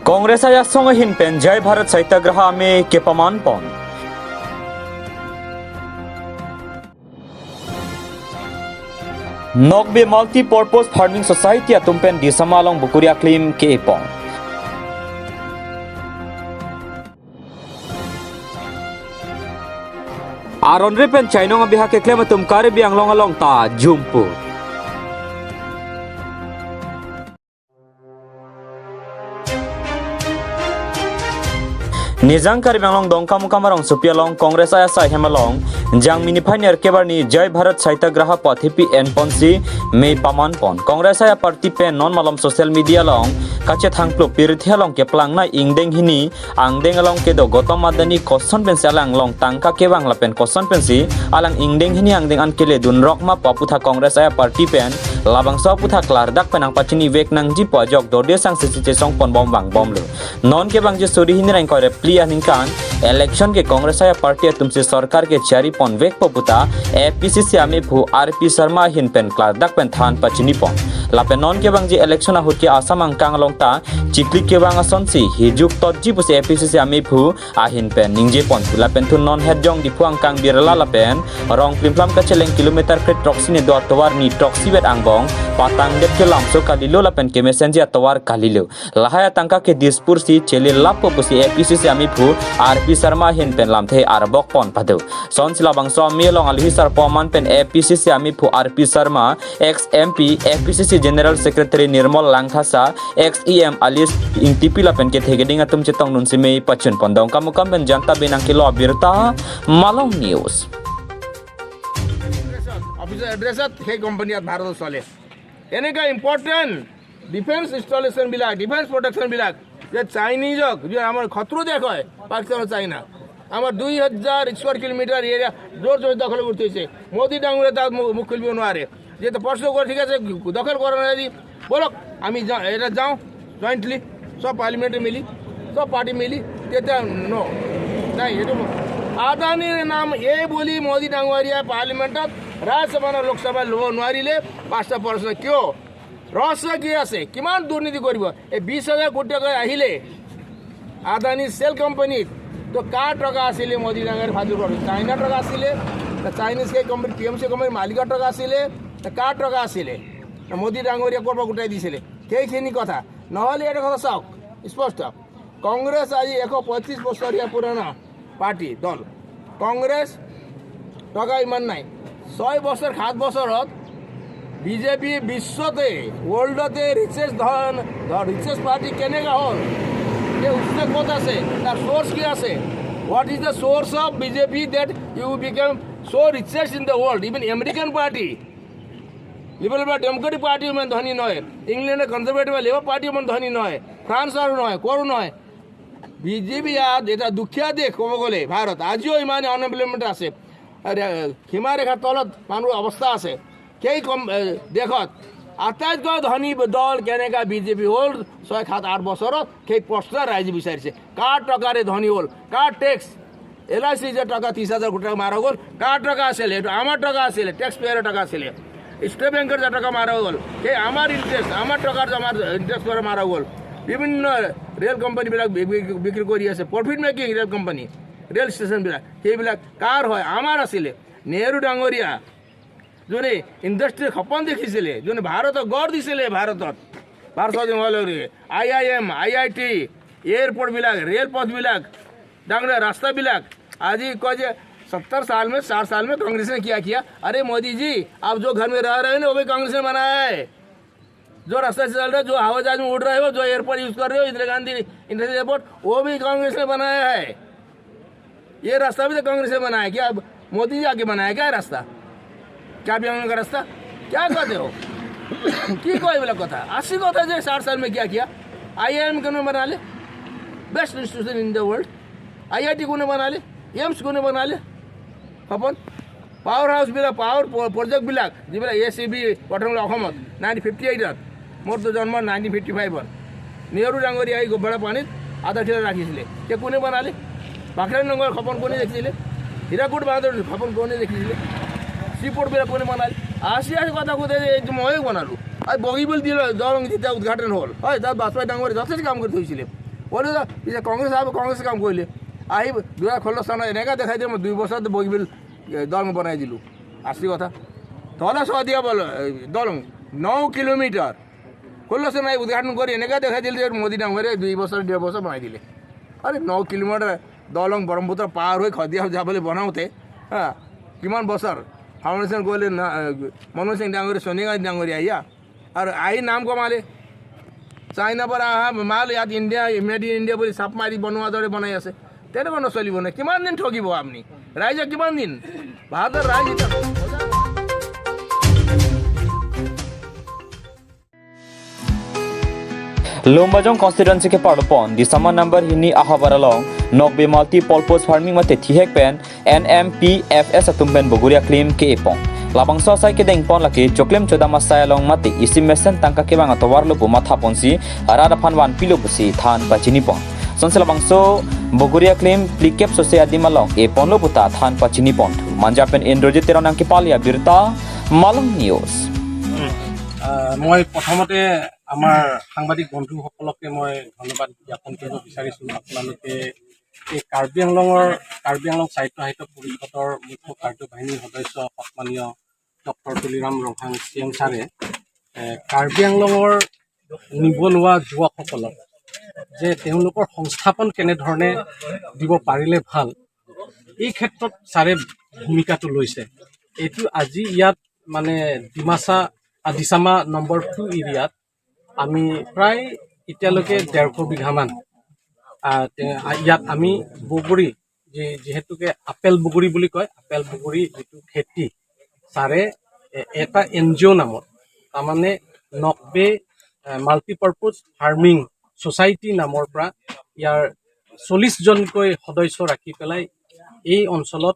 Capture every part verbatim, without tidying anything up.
Congress ajasong ahin pen Jai Bharat Satyagraha amei kepaman pon. Nokbe Multi Purpose Farming Society atum pen Disama along bukuri aklim ke-e pon. Aron re pen chainong abiha keklem atum Karbi Anglong along ta jumpu. Nijang Karbi Anglong Dongkamukam arongsopi along Congress ajasai hem along Jangmi niphai nerkep arni Jai Bharat Satyagraha pathepi en ponsi mei paman pon. Congress aja party pen non malom social media along kachethangplo pirthe along keplangnei ingdeng hini angdeng along kedo Gautam Adani koson pensi alang along tangka kevang lapen koson pensi alang ingdeng hini angdeng an kele dunrok ma pu aputhak Congress aja party pen labangso aputhak klardak pen nangpachini vek nangji pu ajok dorde sangsi si chesong pon bom vang bomlo. Non kevangji suri hini ra ingkoi ra phli aningkan election ke Congress aja party atumsi sorkar kechari pon vek pu puta A P C C amephu R P Sharma ahin pen klardak pen than pachini pon. Lapen non kevangji election ahut ke Assam angkang along ta chikli kevang asonsi hijuk totji pusi A P C C amephu ahin pen ningje pon. Lapen thu non het jong Diphu angkang Birla lapen Rong Plimphlam kacheleng kilometer kre throksi ne do atovar ni throksi vet angbong patangdet ke lamso kalilo lapen kemesenji atovar kalilo. Lahai atangka ke Dispur si chele lapo pusi A P C C amephu R P Sharma ahin pen lamthe arbok pon pado. Sonsi labangso amei along alohi sarpo aman pen A P C C amephu R P Sharma, ex M P, A P C C General Secretary Nirmal Langthasa, ex E M Alice Ingtipi lapen kethe keding atum chetongdunsi mei pachun pon. Dongkamukam pen Janta Bank nangkelo abirta Malong News. অফিচৰ এড্ৰেছত সেই কোম্পানী ইয়াত ভাৰতত চলে। এনেকুৱা important defence ইনষ্টলেশ্যনবিলাক, ডিফেন্স প্ৰডাকশ্যনবিলাক যে চাইনিজক, যে আমাৰ শত্ৰু দেশ হয় পাকিস্তান আৰু চাইনা, আমাৰ দুই হাজাৰ স্কুৱেৰ কিলোমিটাৰ এৰিয়া জোৰ জোৰ দখল কৰি থৈছে। মোদী ডাঙৰীয়া তাত মু-, মুখ খুলিব নোৱাৰে। যে তো প্ৰশ্ন কৰে, ঠিক আছে, দখল কৰা নাই যদি বলক, আমি যা-, এটা যাওঁ জইণ্টলি, সব পাৰ্লিমেণ্টে মিলি, সব পাৰ্টি মিলি, তেতিয়া ন-, নাই, এইটো আদানীৰ নাম এই বুলি মোদী ডাঙৰীয়া পাৰ্লিমেণ্টত, ৰাজ্যসভা, লোকসভা ল'ব নোৱাৰিলে পাঁচটা প্ৰশ্ন কিয়? ৰহস্য কি আছে? কিমান দুৰ্নীতি কৰিব? এই বিশ হাজাৰ কোটি টকা আহিলে আদানী চেল কোম্পানীত, তো কাৰ টকা আছিলে মোদী ডাঙৰীয়া ফাজুল কৰে? চাইনাৰ টকা আছিলে? না চাইনিজ সেই কোম্পানী, টি এম চি কোম্পানীৰ মালিকৰ টকা আছিলে? না কাৰ টকা আছিলে? না মোদী ডাঙৰীয়া ক'ৰ পৰা গোটাই দিছিলে? সেইখিনি কথা। নহ'লে এটা কথা চাওক স্পষ্ট, কংগ্ৰেছ আজি এশ পঁয়ত্ৰিশ বছৰীয়া পুৰণা পাৰ্টি, দল। কংগ্ৰেছ টকা ইমান নাই। ছয় বছৰ, সাত বছৰত বিজেপি বিশ্বতে, ৱৰ্ল্ডতে ৰিচেষ্ট ধন, ৰিচেষ্ট পাৰ্টি কেনেকা হ'ল? এই উৎস ক'ত আছে? তাৰ চ'ৰ্চ কি আছে? What is the source of B J P that you become so richest in the world? Even American party, liberal বা ডেমক্ৰেটিক পাৰ্টি ইমান ধনী নহয়, ইংলেণ্ডৰ কনজাৰভেটিভ বা লেবাৰ পাৰ্টি ইমান ধনী নহয়, ফ্ৰান্সৰ নহয়, ক'ৰো নহয়। বিজেপি ইয়াত এটা দুখীয়া দেশ ক'ব গ'লে ভাৰত, আজিও ইমান আনএমপ্লয়মেণ্ট আছে, আৰু সীমাৰেখাৰ তলত মানুহৰ অৱস্থা আছে। সেই কম, এ, দেশত আটাইতকৈ ধনী দল কেনেকা বিজেপি হ'ল ছয়, সাত, আঠ বছৰত, সেই প্ৰশ্ন ৰাইজে বিচাৰিছে। কাৰ টকাৰে ধনী হ'ল? কাৰ টেক্স? এল আই চি যে টকা ত্ৰিশ হাজাৰ কোটি টকা মাৰা গ'ল, কাৰ টকা আছিলে? এইটো আমাৰ টকা আছিলে, টেক্স পেয়াৰৰ টকা আছিলে। ষ্টেট বেংকৰ যে টকা মাৰা গ'ল, সেই আমাৰ ইণ্টাৰেষ্ট, আমাৰ টকাৰ যে আমাৰ ইণ্টাৰেষ্ট পৰা মাৰা গ'ল। বিভিন্ন ৰেল কোম্পানীবিলাক বি-, বি-, বিক্ৰী কৰি আছে, profit making rail company, rail ষ্টেচনবিলাক, সেইবিলাক কাৰ হয়? আমাৰ আছিলে। নেহৰু ডাঙৰীয়া যোনে ইণ্ডাষ্ট্ৰীৰ সপোন দেখিছিলে, যোনে ভাৰতক গঢ় দিছিলে, ভাৰতত, ভাৰত স্বাধীন হোৱাৰ লগে লগে I I am, I I T, এয়াৰপৰ্টবিলাক, ৰেলপথবিলাক, ডাঙৰ ডাঙৰ ৰাস্তাবিলাক। আজি কয় যে সত্তৰ साल में, साठ साल में कांग्रेस ने क्या किया? अरे मोदी जी, आप जो घर में रह रहे हैं ना, वो भी कांग्रेस ने बनाया है। जो रास्ता से चल रहे हो, जो हवाई जहाज में उड़ रहे हो, जो एयरपोर्ट यूज़ कर रहे हो, इंदिरा गांधी इंटरनेशनल एयरपोर्ट, वो भी कांग्रेस ने बनाया है। ये रास्ता भी तो कांग्रेस ने बनाया क्या? अब मोदी जी आके बनाया क्या रास्ता? क्या भी का रास्ता? क्या कहते हो? কি কয় এইবিলাক কথা? আচৰিত কথা যে साठ साल में क्या किया? আই আই এম কোনে বনালে? Best institution in the world। I I T কোনে বনালে? এইমছ কোনে বনালে? সপোন, পাৱাৰ হাউচবিলাক, পাৱাৰ প-, প্ৰজেক্টবিলাক, যিবিলাক এ চি বি প্ৰথম অসমত নাইনটিন ফিফটি এইটত, মোৰতো জন্ম নাইনটিন ফিফটি ফাইভত, নেহৰু ডাঙৰীয়াই গোবৰা পানীত আধাৰশিলা ৰাখিছিলে। এতিয়া কোনে বনালে? বাকৰাইন লংগৰ সপোন কোনে দেখিছিলে? হীৰাকুদ বান্ধৰ সপোন কোনে দেখিছিলে? চি পৰ্টবিলাক কোনে বনালে? আজি আজি কথা সোধে যে এইটো ময়ে বনালোঁ। আৰু বগীবিল দিল দলং যেতিয়া উদ্ঘাটন হ'ল, হয়, তাত বাজপেয়ী ডাঙৰীয়া যথেষ্ট কাম কৰি থৈছিলে। বলে, "পিছে কংগ্ৰেছ আহিব, কংগ্ৰেছে কাম কৰিলে।" আহিব, দুটা খোল্ল স্থানত এনেকা দেখাই দিয়ে, "মই দুই বছৰত বগীবিল, এ, দলং বনাই দিলো।" আচলি কথা। তলে চোৱা দিয়া বল, এ, দলং ন কিলোমিটাৰ। খোল্ল স্থানত উদ্ঘাটন কৰি এনেকা দেখাই দিলে যে মোদী ডাঙৰে দুই বছৰ, ডেৰ বছৰ বনাই দিলে। আৰে, ন কিলোমিটাৰ দলং ব্ৰহ্মপুত্ৰ পাৰ হৈ শদিয়া যাবলৈ বনাওঁতে, হা, কিমান বছৰ? ফাউণ্ডেশ্যন কৰিলে না, এ, মনোজ সিং ডাঙৰীয়া, সোনিয়া গান্ধী ডাঙৰীয়া, ইয়া। আৰু আহি নাম কমালে। চাইনাৰ পৰা অহা মাল ইয়াত ইণ্ডিয়া, মেড ইন ইণ্ডিয়া বুলি চাপ মাৰি বনোৱা দৰে বনাই আছে। তেনেকুৱা নচলিব নে? কিমান দিন ঠগিব আপুনি? ৰাইজে কিমান দিন? ভাৰতৰ ৰাইজ এতিয়া Lumbajong constituency ke parlopon, Disama number hini ahavar along, Nokbe multi purpose farming mate thihek pen, N M P F S atum pen bogori aklim ke-epon. Labangso asai kedengpon lake choklem chodam asai along mate isi mesen tangka kevang atovar lo pu mathaponsi, rat aphan vanpilo pusi than pachinipon. Sonsi labangso bogori aklim phlikep sose adim along eponlo puta than pachinipon thu. Manja pen Indrajit Teron nangkepali abirta, Malong News. আহ, মই প্ৰথমতে আমাৰ সাংবাদিক বন্ধুসকলকে মই ধন্যবাদ জ্ঞাপন কৰিব বিচাৰিছোঁ। আপোনালোকে এই কাৰ্বি আংলঙৰ, কাৰ্বি আংলং স্বায়ত্তশাসিত পৰিষদৰ মুখ্য কাৰ্যবাহিনী সদস্য সন্মানীয় ডক্টৰ তুলিৰাম ৰংহাং চিএম ছাৰে, এ, কাৰ্বি আংলঙৰ নিবনুৱা যুৱকসকলক যে তেওঁলোকৰ সংস্থাপন কেনেধৰণে দিব পাৰিলে ভাল, এই ক্ষেত্ৰত ছাৰে ভূমিকাটো লৈছে। এইটো আজি ইয়াত মানে ডিমাচা, আ, ডিচামা নম্বৰ টু এৰিয়াত আমি প্ৰায় এতিয়ালৈকে ডেৰশ বিঘামান, আহ, তে-, আ, ইয়াত আমি বগৰী, যি-, যিহেতুকে আপেল বগৰী বুলি কয়, আপেল বগৰী যিটো খেতি, ছাৰে এ-, এটা এন জি অ' নামত, তাৰমানে নকবে, এ, মাল্টিপাৰ্পজ ফাৰ্মিং ছ'চাইটি নামৰ পৰা ইয়াৰ চল্লিছ জনকৈ সদস্য ৰাখি পেলাই এই অঞ্চলত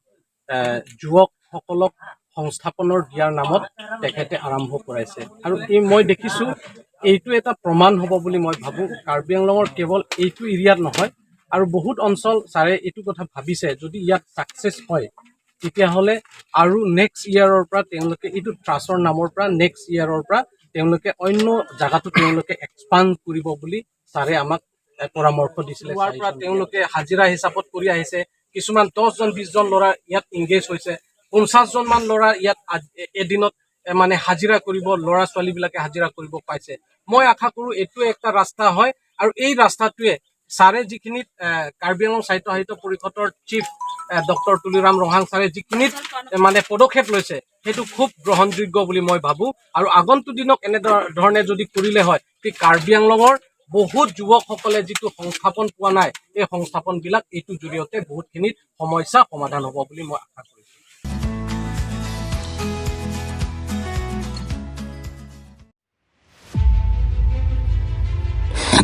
এ, যুৱকসকলক সংস্থাপনৰ দিয়াৰ নামত তেখেতে আৰম্ভ কৰাইছে। আৰু এই মই দেখিছোঁ, এইটো এটা প্ৰমাণ হ'ব বুলি মই ভাবোঁ। কাৰ্বি আংলঙৰ কেৱল এইটো এৰিয়াত নহয়, আৰু বহুত অঞ্চল ছাৰে এইটো কথা ভাবিছে, যদি ইয়াত ছাকচেছ হয়, তেতিয়াহ'লে আৰু নেক্সট ইয়েৰৰ পৰা তেওঁলোকে এইটো ট্ৰাষ্টৰ নামৰ পৰা নেক্সট ইয়েৰৰ পৰা তেওঁলোকে অন্য জাগাতো তেওঁলোকে এক্সপাণ্ড কৰিব বুলি ছাৰে আমাক, এ, পৰামৰ্শ দিছিলে। হোৱাৰ পৰা তেওঁলোকে হাজিৰা হিচাপত কৰি আহিছে। কিছুমান দহ জন, বিশ জন ল'ৰা ইয়াত এংগেজ হৈছে। পঞ্চাশ জন মান ল'ৰা ইয়াত আজ-, এ-, এদিনত, এ, মানে হাজিৰা কৰিব, ল'ৰা ছোৱালীবিলাকে হাজিৰা কৰিব পাইছে। মই আশা কৰোঁ এইটো একটা ৰাস্তা হয়, আৰু এই ৰাস্তাটোৱে ছাৰে যিখিনিত, এ, কাৰ্বি আংলং স্বায়ত্তশাসিত পৰিষদৰ চিফ, এ, ডক্টৰ তুলিৰাম ৰংহাং ছাৰে যিখিনিত, এ, মানে পদক্ষেপ লৈছে, সেইটো খুব গ্ৰহণযোগ্য বুলি মই ভাবোঁ। আৰু আগন্তুক দিনত এনেধৰ-, ধৰণে যদি কৰিলে হয়, তে কাৰ্বি আংলঙৰ বহুত যুৱকসকলে যিটো সংস্থাপন পোৱা নাই, এই সংস্থাপনবিলাক এইটোৰ জৰিয়তে বহুতখিনি সমস্যা সমাধান হ'ব বুলি মই আশা কৰিছোঁ।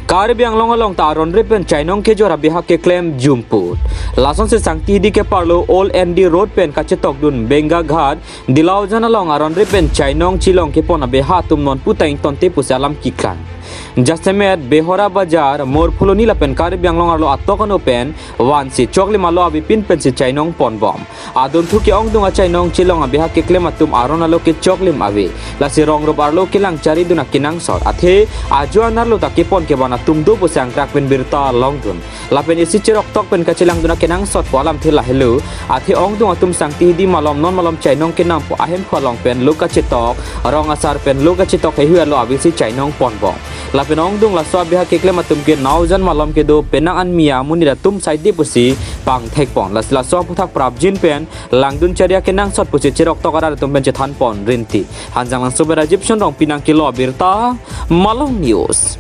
Karbi Anglong along ta aron re pen chainong kejor abihak keklem jumput. Lasonsi Sangti Hidi ke parlo Old N D Road pen kachetokdun Benga Ghat, Dilaojan along aron re pen chainong chilong kepon abeha atum non puta ingtonte pusi alam keklang. Jasemet Behora Bazar, Mor Phuloni lapen Karbi Anglong arlo atok ano pen vansi choklim alo avepin pensi chainong ponbom. Adunthu ke-ongdung achainong chilong abeha keklem atum aron alo kechoklim ave. Lasi rong rup arlo kelang charidun akenangsot. Athe ajo anerlo ta kepon kevan atum do pusi angkrak pen birta longdun. Lapen isi cheroktok pen kachelangdun akenangsot pu alamthe lahelo. Athe ongdung atum Sangti Hidi malom non malom chainong kenampo ahemphu along pen lo kachetok, rong asar pen lo kachetok heihui alo avesi chainong ponbom. Lapen ongdung laso abeha keklem atum ke Naojan malom kedo penang an mia amonit atum saide pusi pangthekpon. Lasi laso aphuthak prapjin pen langdun chari akenangsot pusi cheroktok arat atum pen chethanpon rinti. Hanjanglangso pen Rajiv Shan Rongpi nangkelo abirta, Malong News.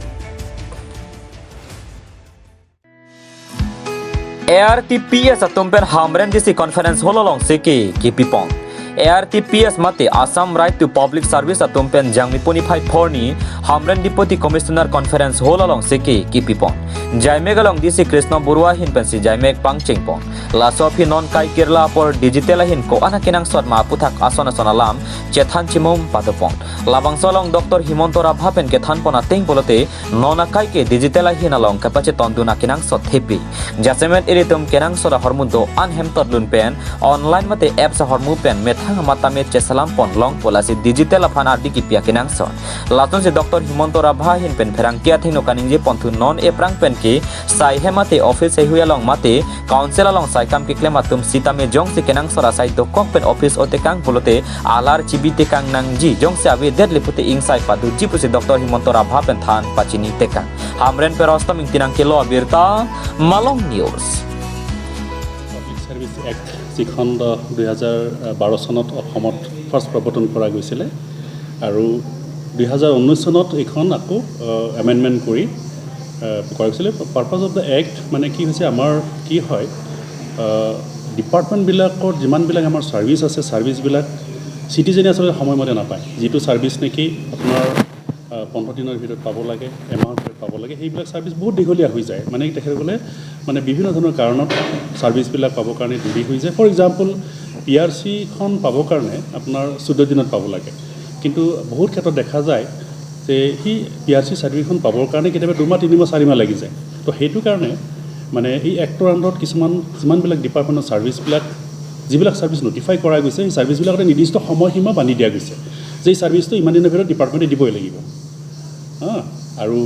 A R T P S atum pen Hamren D C Conference Hall alongsi ke kepipon. A R T P S mate Assam Right to Public Service atum pen Jangmi puni phai phorni Hamren Deputy Commissioner Conference Hall alongsi ke kepipon. Jaimek along D C Krishna Borua ahin pensi jaimek pangchengpon. Laso aphi non kai Kerala apor digital ahin ko-an akenangsot ma aphuthak ason ason alam chethan chimum padopon. Labangso along Doctor Himanta Rabha pen kethanpon ateng pulote non akai ke digital ahin along kepachetondun akenangsot thepi. Jasemet ilitum kenangsot ahormu do-an hemtotlun pen online mate apps ahormu pen met amat tame chesalam pon long pu lasi digital aphan ardi kipi akenangsot. Lasonsi Doctor Himanta Rabha ahin pen pherangke athengno kaningje ponthu non ephrang pen ke sai hem mate office heihui along mate council along saikam keklem atum sitame jongsi kenangsot asai dokok pen office otekang pulote alar chibi tekang nangji, jongsi avedet le pute ingsai padunji pusi Doctor Himanta Rabha pen than pachini tekang. Hamren pen Rustom Ingti nangkelo abirta, Malong News. Public service act, যিখন দ-, দুহেজাৰ বাৰ চনত অসমত ফাৰ্ষ্ট প্ৰৱৰ্তন কৰা গৈছিলে আৰু দুহেজাৰ ঊনৈছ চনত এইখন আকৌ, আহ, এমেণ্ডমেণ্ট কৰি, আহ, কৰা গৈছিলে। পাৰ্পাছ অফ দ্য এক্ট মানে কি হৈছে, আমাৰ কি হয়, আহ, ডিপাৰ্টমেণ্টবিলাকত যিমানবিলাক আমাৰ চাৰ্ভিচ আছে, চাৰ্ভিচবিলাক চিটিজেনে আচলতে সময়মতে নাপায়। যিটো চাৰ্ভিচ নেকি আপোনাৰ, আহ, পোন্ধৰ দিনৰ ভিতৰত পাব লাগে, এমাহৰ ভিতৰত পাব লাগে, সেইবিলাক চাৰ্ভিচ বহুত দীঘলীয়া হৈ যায়। মানে তেখেতসকলে মানে বিভিন্ন ধৰণৰ কাৰণত চাৰ্ভিচবিলাক পাবৰ কাৰণে দেৰি হৈ যায়। ফৰ এক্সাম্পল, পি আৰ চিখন পাবৰ কাৰণে আপোনাৰ চৈধ্য দিনত পাব লাগে, কিন্তু বহুত ক্ষেত্ৰত দেখা যায় যে সেই পি আৰ চি চাৰ্টিফিকেটখন পাবৰ কাৰণে কেতিয়াবা দুমাহ, তিনিমাহ, চাৰিমাহ লাগি যায়। তো সেইটো কাৰণে মানে এই এক্টৰ আণ্ডাৰত কিছুমান যিমানবিলাক ডিপাৰ্টমেণ্টৰ চাৰ্ভিচবিলাক, যিবিলাক চাৰ্ভিচ নটিফাই কৰা গৈছে, সেই চাৰ্ভিচবিলাকতে নিৰ্দিষ্ট সময়সীমা বান্ধি দিয়া গৈছে যে এই চাৰ্ভিচটো ইমান দিনৰ ভিতৰত ডিপাৰ্টমেণ্টে দিবই লাগিব। হা, আৰু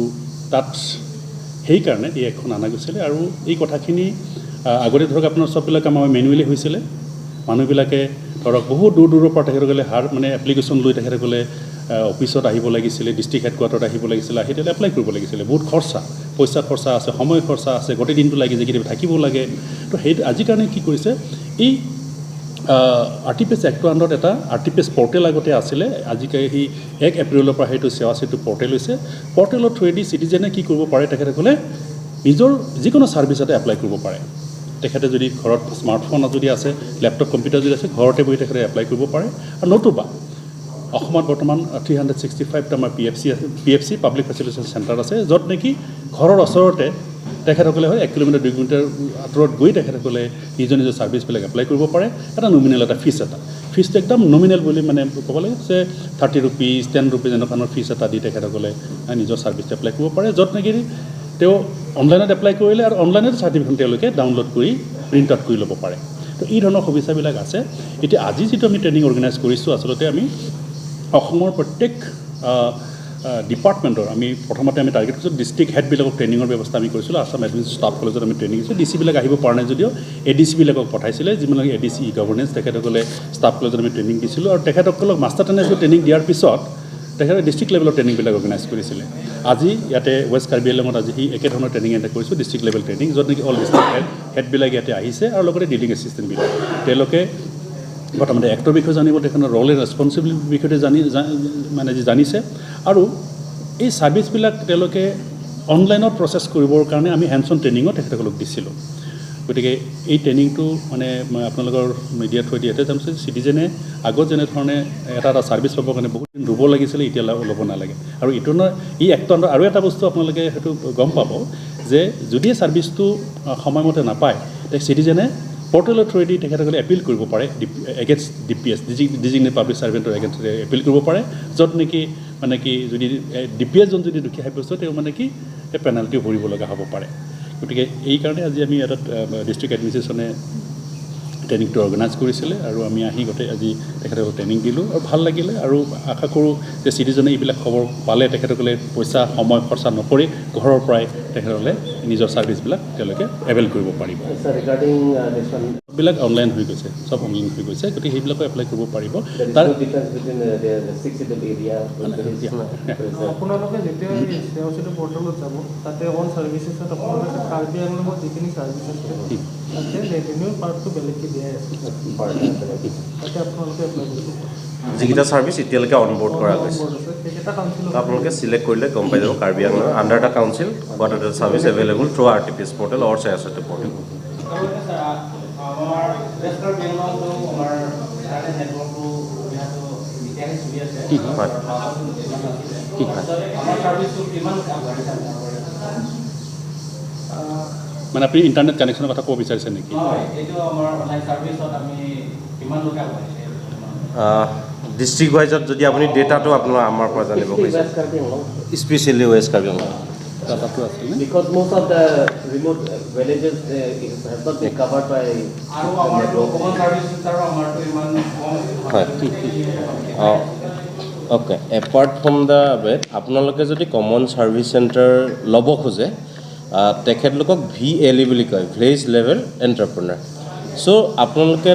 তাত সেইকাৰণে এই এক্টখন অনা গৈছিলে। আৰু এই কথাখিনি, আ, আগতে ধৰক আপোনাৰ সববিলাক কাম আমাৰ মেনুৱেলি হৈছিলে। মানুহবিলাকে ধৰক বহুত দূৰ দূৰৰ পৰা তেখেতসকলে হাৰ মানে এপ্লিকেশ্যন লৈ তেখেতসকলে, আ, অফিচত আহিব লাগিছিলে, ডিষ্ট্ৰিক্ট হেডকোৱাৰ্টাৰত আহিব লাগিছিলে, আহি তেতিয়াহ'লে এপ্লাই কৰিব লাগিছিলে। বহুত খৰচা, পইচা খৰচা আছে, সময় খৰচা আছে, গোটেই দিনটো লাগি যায়, কেতিয়াবা থাকিব লাগে। তো সেই আজিৰ কাৰণে কি কৰিছে, এই আৰ টি পি এছ এক্টৰ আণ্ডাৰত এটা আৰ টি পি এছ পৰ্টেল আগতে আছিলে, আজিকালি সেই এক এপ্ৰিলৰ পৰা সেইটো সেৱা সেতু পৰ্টেল হৈছে। পৰ্টেলৰ থ্ৰুৱেদি চিটিজেনে কি কৰিব পাৰে, তেখেতসকলে নিজৰ যিকোনো চাৰ্ভিচ এটা এপ্লাই কৰিব পাৰে। তেখেতে যদি ঘৰত স্মাৰ্টফোন যদি আছে, লেপটপ কম্পিউটাৰ যদি আছে, ঘৰতে বহি তেখেতে এপ্লাই কৰিব পাৰে। আৰু নতুবা অসমত বৰ্তমান থ্ৰী হাণ্ড্ৰেড ছিক্সটি ফাইভটা আমাৰ পি এফ চি আছে, P F C, public facilitation centre আছে, য'ত নেকি ঘৰৰ ওচৰতে তেখেতসকলে হয় এক কিলোমিটাৰ, দুই কিলোমিটাৰ আঁতৰত গৈ তেখেতসকলে নিজৰ নিজৰ চাৰ্ভিচবিলাক এপ্লাই কৰিব পাৰে। এটা নমিনেল এটা ফিজ এটা, ফিজটো একদম নমিনেল বুলি মানে ক'ব লাগে যে থাৰ্টি ৰুপিজ, টেন ৰুপিজ এনেকুৱা ধৰণৰ ফিজ এটা দি তেখেতসকলে, আহ, নিজৰ চাৰ্ভিচটো এপ্লাই কৰিব পাৰে, য'ত নেকি তেওঁ অনলাইনত এপ্লাই কৰিলে আৰু অনলাইনতে চাৰ্টিফিকেটখন তেওঁলোকে ডাউনলোড কৰি প্ৰিণ্ট আউট কৰি ল'ব পাৰে। তো এই ধৰণৰ সুবিধাবিলাক আছে। এতিয়া আজি যিটো আমি ট্ৰেইনিং অৰ্গেনাইজ কৰিছোঁ, আচলতে আমি অসমৰ প্ৰত্যেক, আহ, আহ, ডিপাৰ্টমেণ্টৰ আমি প্ৰথমতে আমি টাৰ্গেট কৰিছোঁ, ডিষ্ট্ৰিক্ট হেডবিলাকক ট্ৰেইনিঙৰ ব্যৱস্থা আমি কৰিছিলোঁ। আছাম এডমিনিষ্ট্ৰেটিভ ষ্টাফ কলেজত আমি ট্ৰেইনিং দিছিলোঁ। ডি চিবিলাক আহিব পৰা নাই যদিও এ ডি চিবিলাকক পঠাইছিলে, যিবিলাকে এ ডি চি ই গভৰ্ণেন্স, তেখেতসকলে ষ্টাফ কলেজত আমি ট্ৰেইনিং দিছিলোঁ। আৰু তেখেতসকলক মাষ্টাৰ ট্ৰেইনাৰ্ছৰ ট্ৰেইনিং দিয়াৰ পিছত তেখেতে ডিষ্ট্ৰিক্ট লেভেলৰ ট্ৰেইনিংবিলাক অৰ্গেনাইজ কৰিছিলে। আজি ইয়াতে ৱেষ্ট কাৰ্বি আংলঙত আজি সেই একেধৰণৰ ট্ৰেইনিং এটা কৰিছোঁ, ডিষ্ট্ৰিক্ট লেভেল ট্ৰেইনিং, য'ত নেকি অল ডিষ্ট্ৰিক্ট হেড, হেডবিলাক ইয়াতে আহিছে আৰু লগতে ডিলিং এছিষ্টেণ্টবিলাক। তেওঁলোকে প্ৰথমতে এক্টৰ বিষয়ে জানিব, তেখেতৰ ৰ'ল এণ্ড ৰেছপনচিবিলিটিৰ বিষয়ে জানি, জা-, মানে যি জানিছে। আৰু এই চাৰ্ভিচবিলাক তেওঁলোকে অনলাইনত প্ৰচেছ কৰিবৰ কাৰণে আমি হেণ্ডছ অন ট্ৰেইনিঙো তেখেতসকলক দিছিলোঁ। গতিকে এই ট্ৰেইনিংটো মানে মই আপোনালোকৰ মিডিয়া থ্ৰুৱেদি ইয়াতে জনাইছোঁ, চিটিজেনে আগত যেনেধৰণে এটা এটা চাৰ্ভিচ পাবৰ কাৰণে বহুত দিন ৰ'ব লাগিছিলে, এতিয়া ল-, ল'ব নালাগে। আৰু এইটো নহয়, এই এক্টৰ আণ্ডাৰত আৰু এটা বস্তু আপোনালোকে হয়তো গম পাব যে যদিহে চাৰ্ভিচটো, আ, সময়মতে নাপায়, তে চিটিজেনে পৰ্টেলৰ থ্ৰুৱেদি তেখেতসকলে এপিল কৰিব পাৰে D P, against D P S, ডিজি-, ডিজিগনেটেড পাব্লিক চাৰ্ভেণ্টৰ এগেইনষ্টে এপিল কৰিব পাৰে, য'ত নেকি মানে কি যদি, এ, ডি পি এছজন যদি দুখীয়া সাব্যস্ত হয়, তেওঁ মানে কি এই পেনাল্টি ভৰিব লগা হ'ব পাৰে। গতিকে এইকাৰণে আজি আমি এটা, আ, ডিষ্ট্ৰিক্ট এডমিনিষ্ট্ৰেশ্যনে ট্ৰেইনিংটো অৰ্গেনাইজ কৰিছিলে আৰু আমি আহি গোটেই আজি তেখেতসকলক ট্ৰেইনিং দিলোঁ আৰু ভাল লাগিলে। আৰু আশা কৰোঁ যে চিটিজেনে এইবিলাক খবৰ পালে তেখেতসকলে পইচা সময় খৰচা নকৰি ঘৰৰ পৰাই তেখেতসকলে নিজৰ চাৰ্ভিচবিলাক তেওঁলোকে এভেইল কৰিব পাৰিব। Sir, regarding, uh, this one, বিলাক অনলাইন হৈ গৈছে, চব অনলাইন হৈ গৈছে, গতিকে সেইবিলাকো এপ্লাই কৰিব পাৰিব। There is তাৰ no difference between, uh, the, the six schedule area with মানে, the, yeah, yeah. Present. আপোনালোকে যেতিয়া এই সেৱা সেতু পৰ্টেলত যাব, তাতে অল চাৰ্ভিচেছত আপোনালোকে কাৰ্বি আংলঙত যিখিনি চাৰ্ভিচ আছে, হুম। তাতে ৰেভিনিউ পাৰ্টটো বেলেগকে দিয়াই আছে। পাৰ্ট বেলেগ। তাতে আপোনালোকে এপ্লাই কৰিব পাৰে। যিকেইটা চাৰ্ভিচ এতিয়ালৈকে অনবৰ্ড কৰা হৈছে, অনবৰ্ড আছে, সেইকেইটা কাউন্সিলত আপোনালোকে চিলেক্ট কৰিলে গম পাই যাব, Karbi Anglong under the council what are the service available through R T P S portal or Seva Setu পৰ্টেল। আমাৰ ৱেষ্ট কাৰ্বি আংলঙতো আমাৰ ইণ্টাৰনেট নেটৱৰ্কটো এতিয়াতো এতিয়াহে চলি আছে। কি হয়? হয়। কি হয়? আমাৰ চাৰ্ভিচটো কিমান আগবাঢ়িছে আপোনাৰ? মানে আপুনি ইণ্টাৰনেট কানেকশ্যনৰ কথা ক'ব বিচাৰিছে নেকি? হয়, এইটো আমাৰ অনলাইন চাৰ্ভিচত আমি কিমান লোকে আগবাঢ়িছে? আহ, ডিষ্ট্ৰিক্ট ৱাইজত যদি আপুনি ডেটাটো আপোনাৰ আমাৰ পৰা জানিব ডিষ্ট্ৰিক্ট বিচাৰে। ৱেষ্ট কাৰ্বি আংলং। স্পেচিয়েলি ৱেষ্ট কাৰ্বি আংলং। ডাটাটো আছিল নে? Because most of the remote, uh, Villages, uh, has not been covered by আৰু আমাৰতো কমন চাৰ্ভিচ চেণ্টাৰো আমাৰতো ইমান কম আছে। হয়। Oh' okay, apart from the bet, আপোনালোকে যদি কমন চাৰ্ভিচ চেণ্টাৰ ল'ব খোজে, আহ, তেখেতলোকক ভি এল ই বুলি কয়, ভিলেজ লেভেল এণ্টাৰপ্ৰেনাৰ। চ' আপোনালোকে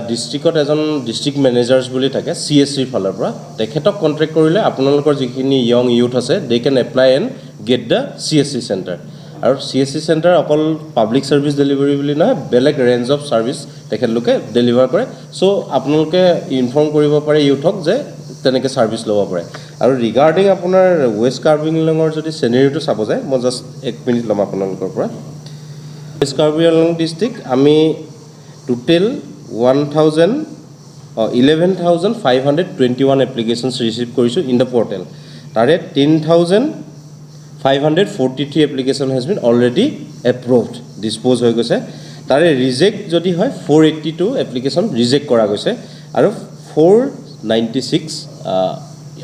ডিষ্ট্ৰিক্টত এজন ডিষ্ট্ৰিক্ট মেনেজাৰ্ছ বুলি থাকে চি এছ চিৰ ফালৰ পৰা, তেখেতক কণ্টেক্ট কৰিলে আপোনালোকৰ যিখিনি য়ং ইউথ আছে, they can apply and get the C S C centre. আৰু চি এছ চি চেণ্টাৰ অকল পাব্লিক চাৰ্ভিচ ডেলিভাৰী বুলি নহয়, বেলেগ ৰেঞ্জ অফ চাৰ্ভিচ তেখেতলোকে ডেলিভাৰ কৰে। চ' আপোনালোকে ইনফৰ্ম কৰিব পাৰে ইউথক যে তেনেকৈ চাৰ্ভিচ ল'ব পাৰে। আৰু ৰিগাৰ্ডিং আপোনাৰ ৱেষ্ট কাৰ্বি আংলঙৰ যদি চিনেৰিটো চাব যায়, মই জাষ্ট এক মিনিট ল'ম আপোনালোকৰ পৰা। ৱেষ্ট কাৰ্বি আংলং ডিষ্ট্ৰিক্ট আমি total one thousand eleven thousand five hundred twenty one applications received কৰিছোঁ ইন দ্য পৰ্টেল। তাৰে ten thousand five hundred forty three application has been already approved, disposed হৈ গৈছে। তাৰে ৰিজেক্ট যদি হয়, four eighty two application reject কৰা গৈছে আৰু four ninety six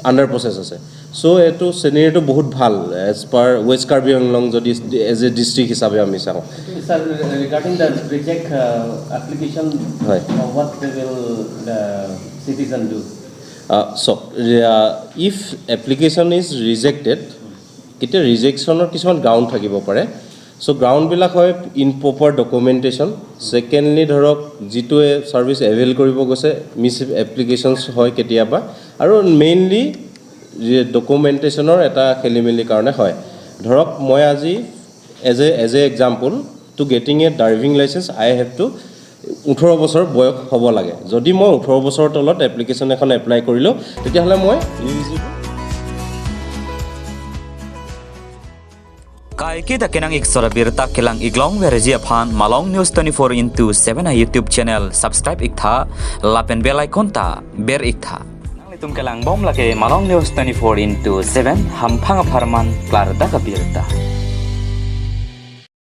under process আছে। চ' এইটো চিনেৰিটো বহুত ভাল এজ পাৰ ৱেষ্ট কাৰ্বি আংলং যদি এজ এ ডিষ্ট্ৰিক্ট হিচাপে আমি চাওঁ। Sir, regarding the reject uh, application, Right. uh, what they will the citizen do? চাওক, ইফ এপ্লিকেশ্যন ইজ ৰিজেক্টেড, কেতিয়া ৰিজেকশ্যনৰ কিছুমান গ্ৰাউণ্ড থাকিব পাৰে। চ' গ্ৰাউণ্ডবিলাক হয় ইমপ্ৰপাৰ ডকুমেণ্টেশ্যন, ছেকেণ্ডলি ধৰক যিটোৱে চাৰ্ভিচ এভেইল কৰিব গৈছে মিছ এপ্লিকেশ্যনছ হয় কেতিয়াবা, আৰু মেইনলি ডকুমেণ্টেশ্যনৰ এটা খেলি মেলি কাৰণে হয়। ধৰক মই আজি as a as a example, to getting a driving licence I have to ওঠৰ বছৰ বয়স হ'ব লাগে। যদি মই ওঠৰ বছৰৰ তলত এপ্লিকেশ্যন এখন এপ্লাই কৰিলোঁ, তেতিয়াহ'লে মই eligible. Kaiketa kenang ik sora birta kelang iklong verji aphan Malong News twenty-four into seven a YouTube channel subscribe iktha lapen bell icon ta ber iktha. Nanglitum kelang bom lake Malong News twenty-four into seven hamphang apharman klardak abirta.